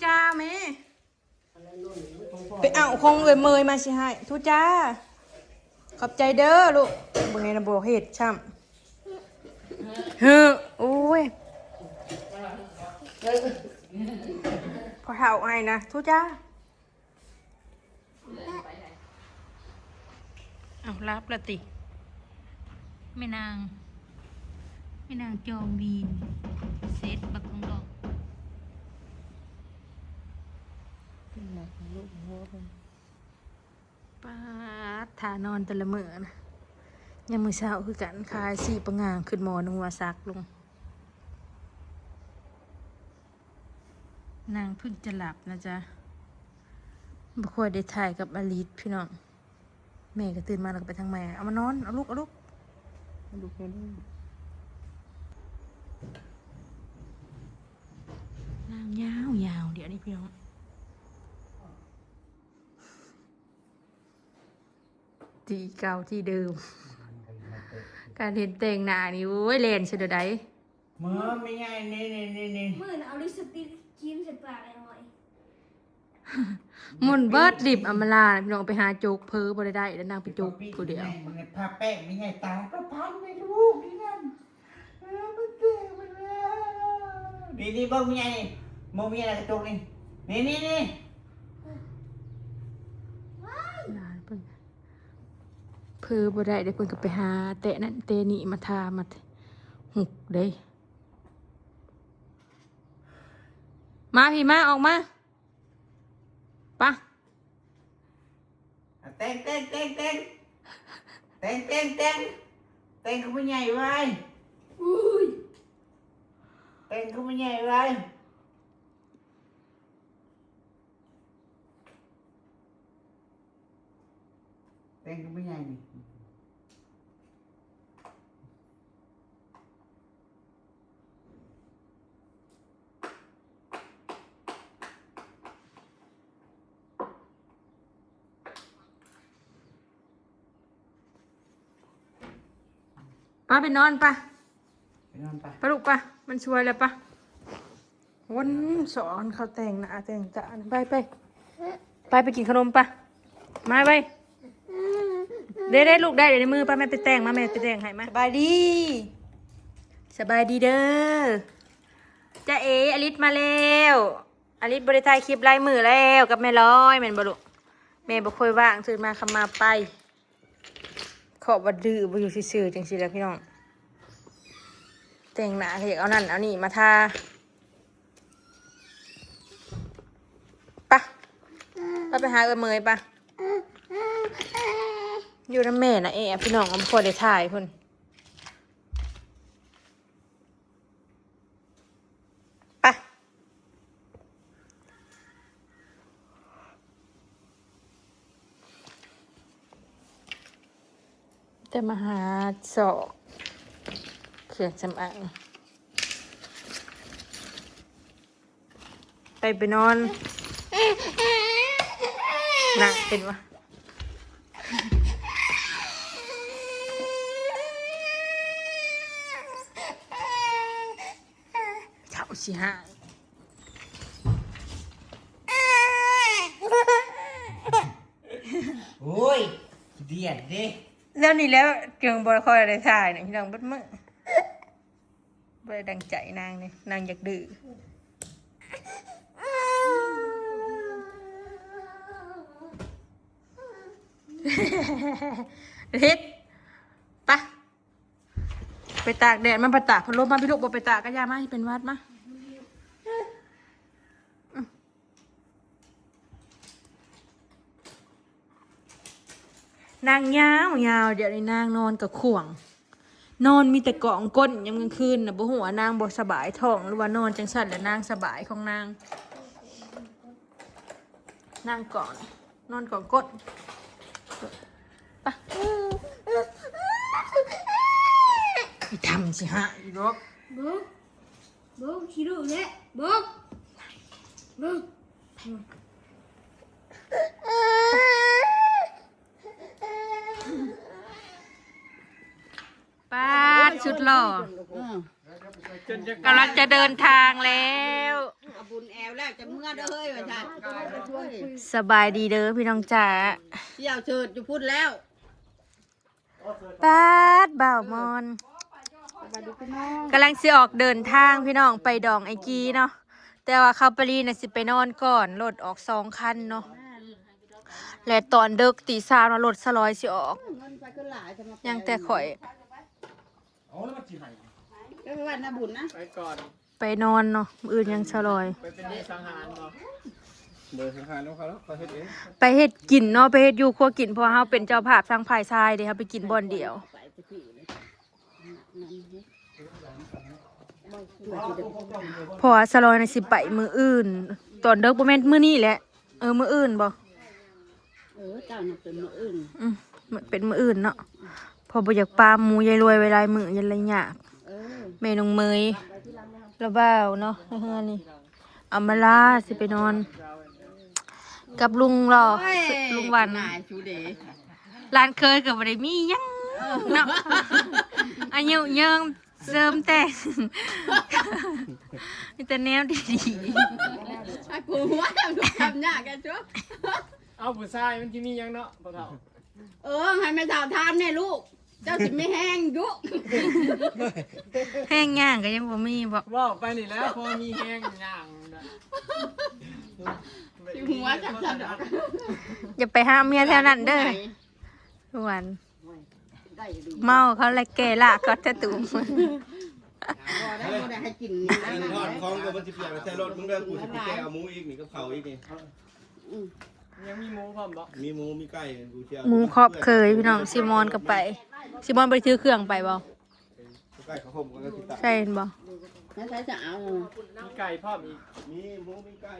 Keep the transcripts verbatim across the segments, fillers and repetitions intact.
จ้าแม่ ไปเอาของเอ้ยเมยมาสิให้ทุจ้า ขอบใจเด้อลูก เบิ่งในนะบ่เฮ็ดซ้ำ เฮ้อ โอ้ย พอเฒ่าให้นะทุจ้า เอารับละติ แม่นาง แม่นางจองวีน เซตบักของดอก เป็นหนักลูกหัวเพิ่น ป๊าด ท่านอนแต่ละมื้อนะ ยามมื้อเช้าคือกัน ขายสี่ปะงาง ขึ้นหมอนึงว่าซักลง นางเพิ่งจะหลับนะจ๊ะ บ่ค่อยได้ถ่ายกับอลิสพี่น้อง แม่ก็ตื่นมาแล้วก็ไปทางแม่ เอามานอน เอาลูก เอาลูก เอาลูก เอาลูก นางยาวยาว เดี๋ยวนี้พี่น้อง ที่เก่าที่เดิม การเห็นแต่งหน้านี่ โอ้ย แล่นสุดใด เมื่อไม่ใหญ่นี่นี่นี่นี่ มื่อน่ะเอาลิปสติกครีมใส่ปากไอ้หอย หมุนเบิดลิปอำมาลาน่ะพี่น้อง ไปหาโจกเพ้อบ่ได้ได้ แล้วนางไปโจกผู้เดียว มันพาแป้งไม่ใหญ่ตายก็พันไม่ลูกนี่นั่น เออมันเจ็บมันแล้วนี่นี่เบิ่งไม่ใหญ่นี่เบิ่งไม่ใหญ่กระจกนี่ นี่นี่นี่ หลานเพิ่น เพ้อบ่ได้เด้ เพิ่นก็ไปหาแตะนั่นแตะนี่มาทามาหุกเด้ มาพี่มา ออกมา ปะ อ่ะแต่งแต่งแต่งแต่งแต่งแต่งแต่งแต่งคือผู้ใหญ่ไว้ อุ้ย แต่งคือผู้ใหญ่ไว้ แต่งก็ไม่ใหญ่นี่ ป้าไปนอนปะ ไปนอนไป ปะลูกปะ มันช่วยแล้วปะ วนสอนเขาแต่งหน้าแต่งตา ไปไป ไปไปกินขนมปะ มาไป ได้ได้ลูกได้ เดี๋ยวในมือป้าแม่ไปแต่งมา แม่ไปแต่งให้มา สบายดี สบายดีเด้อ จ้าเอ อลิสมาแล้ว อลิสบ่ได้ถ่ายคลิปหลายมื้อแล้วกับแม่ร้อย แม่นบ่ลูก แม่บ่ค่อยว่าง ตื่นมาคำมาไป ขอบว่าดื้อบ่อยู่ซื่อๆจังซี่แหละพี่น้อง แต่งหน้าก็อยากเอานั่นเอานี่มาทา ปะ ปะไปหาเอื้อยเมยปะ อยู่นำแม่นะแอบพี่น้อง บ่ค่อยได้ถ่ายเพิ่น ปะ แต่มาหาซอกเครื่องสำอาง ไปไปนอน นะเป็นวะ เจ้าสิหาย โอ้ย เดียดเด้ แล้วนี่แล้วจึงบ่ค่อยได้ถ่ายนี่พี่น้องเบิดมื้อ บ่ได้ดังใจนางนี่ นางอยากดื้อ เฮ็ด ปะ ไปตากแดด มันไปตากพัดลมมาพี่ลูก บ่ไปตากก็อย่ามา ให้เป็นหวัดมา นางยาวยาว เดี๋ยวนี้นางนอนกับข่วง นอนมีแต่กองก้นยามกลางคืนนะ บ่ฮู้ว่านางบ่สบายท้อง หรือว่านอนจังซั่นแหละ นางสบายของนาง นางก่อน นอนกองก้น ปะ อีทำสิหาอีดอก เบิ่ง เบิ่ง ขี้ดุแท้ เบิ่ง เบิ่ง ป๊าด สุดหล่อ เออ กำลังจะเดินทางแล้ว เอาบุญแอ แล้วแล้วจะเมื่อเด้อเฮ้ยว่าซั่น สบายดีเด้อพี่น้องจ๋า เที่ยวเชิดอยู่พุ้นแล้ว ปาดบ่าวมอนกำลังสิออกเดินทางพี่น้องไปดองไอจีเนาะ แต่ว่าเขาปรีน่ะสิไปนอนก่อนรถออกสองคันเนาะ และตอนเดึกตีสามเนาะรถสลอยสิออก เงินไปก็หลายจะมา ยังแต่ข่อย เอาแล้วมันจีไหน ก็ไปวันนาบุญนะ ไปก่อน ไปนอนเนาะมื้ออื่นยังสลอย ไปเป็นนายทหารเนาะ เบอร์ทหารของเขาแล้วเขาเฮ็ดเอง ไปเฮ็ดกินเนาะไปเฮ็ดอยู่ครัวกินเพราะว่าเฮาเป็นเจ้าภาพทางฝ่ายชายเด้เฮาไปกินบ่อนเดียว ไปจะถือเลย เพราะว่าสลอยน่ะสิไปมื้ออื่น ตอนเดึกบ่แม่นมื้อนี้แหละ เออมื้ออื่นบ่ เออเจ้าน่ะเป็นมื้ออื่น อืมมื้อเป็นมื้ออื่นเนาะเพอบ่อยากปาหมู่ยายรวยไว้หลายมื้อยายเลยยาก เออ แม่น้องเมยแล้วบ่าวเนาะในเฮือนนี่เอามาลาสิไปนอน กับลุงหล่อลุงหวัน นายชูเด หลานเคยก็บ่ได้มีหยังเนาะอายุยืนเสริมแต่งมีแต่แนวดี ไอ้กูว่าทำทำยากกันชัว เอาผู้ชายมันจะมีหยังเนาะพ่อเฒ่า เออให้แม่สาวถามเนี่ยลูก เจ้าสิไม่แห้งดุ ๆแฮงย่างก็ยังบ่มีบ่ ว่าไปนี่แล้วพอมีแฮงย่างนะ สิหัวจังซั่นดอก อย่าไปหาเมียแถวนั้นเด้อทุกวัน ได้ดี เมาเขาและแก่ละก็จะตูม บ่ได้บ่ได้ให้กิน ทอดของก็มันสิเปียกใส่รถมึงเด้อกูสิไปแก้เอาหมูอีกนี่กับเขาอีกนี่ อืม ยังมีหมูพร้อมบ่ มีหมูมีไก่กูเชียว หมูครอบเคยพี่น้องซีมอนก็ไปซีมอนไปถือเครื่องไปบ่ ไก่เขาห่มกันก็ติดตา ใช่เห็นบ่ แล้วใช้จะเอา มีไก่พร้อมอีก มีหมูมีไก่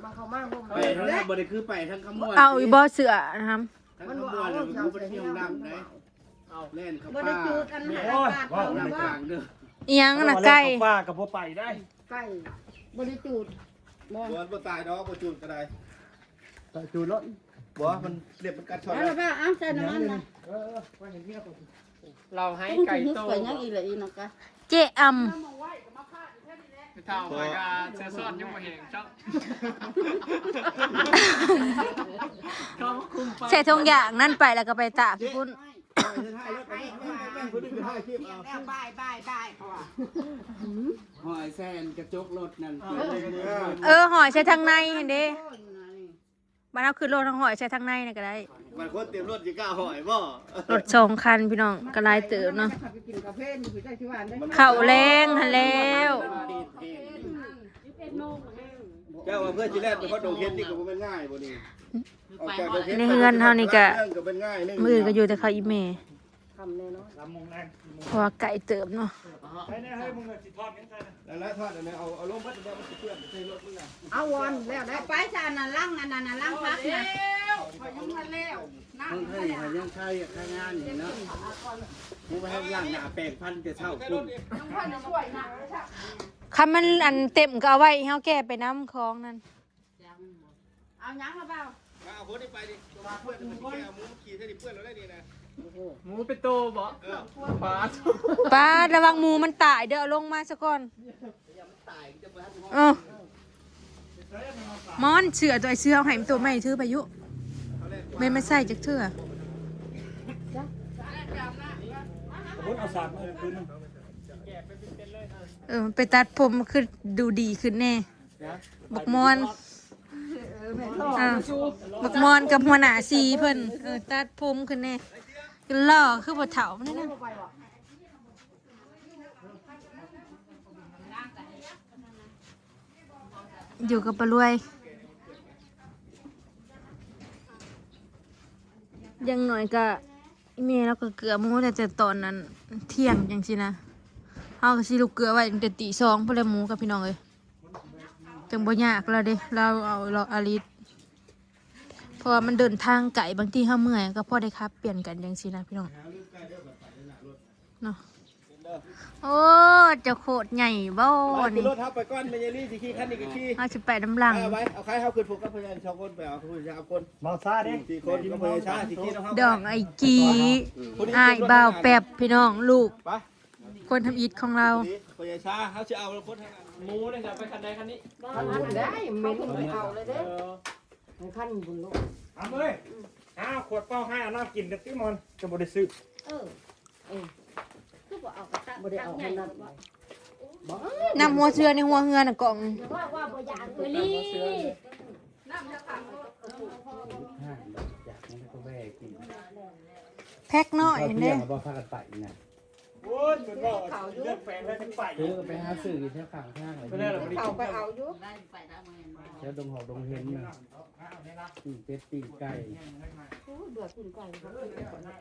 มาเขามาผม ไปทั้งนั้นบ่ได้คือไปทั้งขมวด เอาอีบ่เสือนะครับ ทั้งขมวดเลยมันบ่ได้มีห้องน้ำไหน เอา แล่นเข้า บ่ ป่า ได้จูดอันนั้นปาก ห้องน้ำกลางเด้อ อีหยังนะไก่ ป้ากับพ่อไปได้ ไก่บ่ได้จูดบ่ บ่บ่ตายดอกบ่จูดก็ได้ แต่จูรถ บ่มันเล็บมันกัดช็อต แล้วเราก็เอาใส่น้ำมันนะ เออว่าเห็นเมียก่อน เราให้ไก่โต ไปยังอีกละอีนกกะ เจ๊อำ ไปเฒ่าไปกะเสื้อซ้อนยังบ่แห้งเจ้าเขามาคุมไป ใส่ทงอย่างนั่นไปแล้วก็ไปตากที่พุ่น คนนึงถ่ายคลิปเอา แล้วบายบายบายเขาว่า หอยแซนกระจกรถนั่น เออหอยใส่ทางในหั่นเด้บ้านเฮาคือโลดหอยใส่ทางในนี่ก็ได้ บางคนเตรียมรถจะกล้าหอยบ่ รถสองคันพี่น้องก็หลายเติบเนาะ ไปกินกาแฟอยู่ใต้ที่บ้านได้ เข้าแรงหั่นแล้ว เจ้าว่าเพื่อนสิแล่นไปฮอดดงเห็ดนี่ก็บ่แม่นง่ายบ่นี่ออกจากดงเห็ด ในเฮือนเฮานี่ก็ เรื่องก็เป็นง่ายนึง มื้ออื่นก็อยู่แต่เขาอีแม่ ทำแน่นอน สามโมงแรงสี่โมง เพราะว่าไก่เติบเนาะ ใช่แน่ให้มึงเลยสิทอดยังไงนะ นั่นแหละทอดอันนั้นเอาเอาลงมาแต่ว่ามันสิเปื้อนใส่รถมึงน่ะ เอาวอนแล้วได้ไปซะอันนั้นลังอันนั้นน่ะลังพักนะ เพิ่งให้เขายังใช้ค่างานอยู่เนาะมึงไปให้ล้างหน้าแปรงฟันจะเท่าคุณ คันมันอันเต็มก็เอาไว้ให้เฮาแก้ไปน้ำของนั่น เอายังหรือเปล่า มาเอาคนนี้ไปดิตัวเพื่อนมันสิแก้เอาหมูมาขี่ใส่ดิเพื่อนเราได้ดีนะ หมูเป็นโตบ่ปลา ป้าดระวังหมูมันตายเด้อเอาลงมาซะก่อนเออมอนเสือตัวไอ้เสือเอาให้มันตัวใหม่ถือพายุไม่มาใส่จักเทื่อ สมมติเอาสากมาคืนนึง เออไปตัดผมคือดูดีขึ้นแน่บักมอนอ่าบักมอนกับหัวหน้าซีเพิ่นเออตัดผมขึ้นแน่หล่อคือบ่เฒ่ามันนี่นะอยู่กับปารวย อย่างน้อยก็อีเมลเราก็เกลือหมูแต่แต่ตอนนั้นเที่ยงจังซี่นะเฮาก็สิลูกเกลือไว้ตั้งแต่ตีสองพุ้นแหละหมูกับพี่น้องเอ้ยจังบ่ยากแล้วเด้เราเอาเราอาลิสเพราะว่ามันเดินทางไกลบางทีเฮาเมื่อยก็พอได้ขับเปลี่ยนกันจังซี่นะพี่น้องเนาะโอ้เจ้าโคตรใหญ่บ่ ไป นี่ รถเฮาไปก่อนแม่ยายลี่สิขี่คันนี้ก็ขี่ เฮาสิไปนำหลัง เอาไว้เอาใครเฮาขึ้นพวกกับพยานสองคนไปเอาผู้ชายคน เมาซาดิ สี่คนก็พยานช้าสิขี่นำเฮา ดองไอ้กี้อ้ายบ่าวแป๊บพี่น้องลูก ไป คนทำอิฐของเรา พยานช้าเฮาสิเอาคนทางนั้น หมูเนี่ยจะไปคันใดคันนี้ บ่ เอาได้ เมน เขาไปเอาเลย เอ เด้อ อ มันขั้นบุญลูก เอาเลยห้าขวดเป้าให้เอาน้ำกินแต่ตี้มอนก็บ่ได้ซื้อ เออ เออ คือบ่เอากระตัก บ่ได้เอาให้นัด บ่ บ่ น้ำหัวเชื้อในหัวเฮือนน่ะกล่อง ว่าว่าบ่อยากเออลี่ ห้างอยากนี่ก็แวะกิน แพ็คน้อย เที่ เด้ ยวบ่พากันไปนะ โอ้ยมันบอกเรื่องแฟนแล้วจะไป ซื้อไปหาซื้ออยู่แถวข้างทางเลย ไม่ได้หรอก เขาไปเอาอยู่ แถวดงหอกดงเห็นนะปิ้งเป็ดปิ้งไก่ โอ้ยเบื่อกินไก่เขา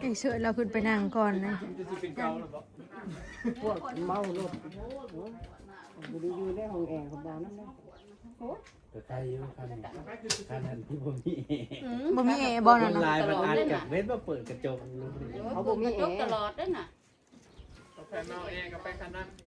ไอ้เสื้อเราขึ้นไปนั่งก่อนนะ มันจะสิเป็นเกาหรือเปล่า พวกเมารถบ่ได้อยู่ในห้องแอร์ของเรานั่นนะ ก็ใครอยู่คันนี้คันนั้นที่บ่มี บ่มีแอร์บ่ ค นั่น น น่ะ ลายมันอัดกับเว้นมาเปิดกระจกลง เขาบ่มีแอ จก ร์ ตลอดเด้อน่ะ เอาแฟนมาเอาแอร์กับไปคันนั้น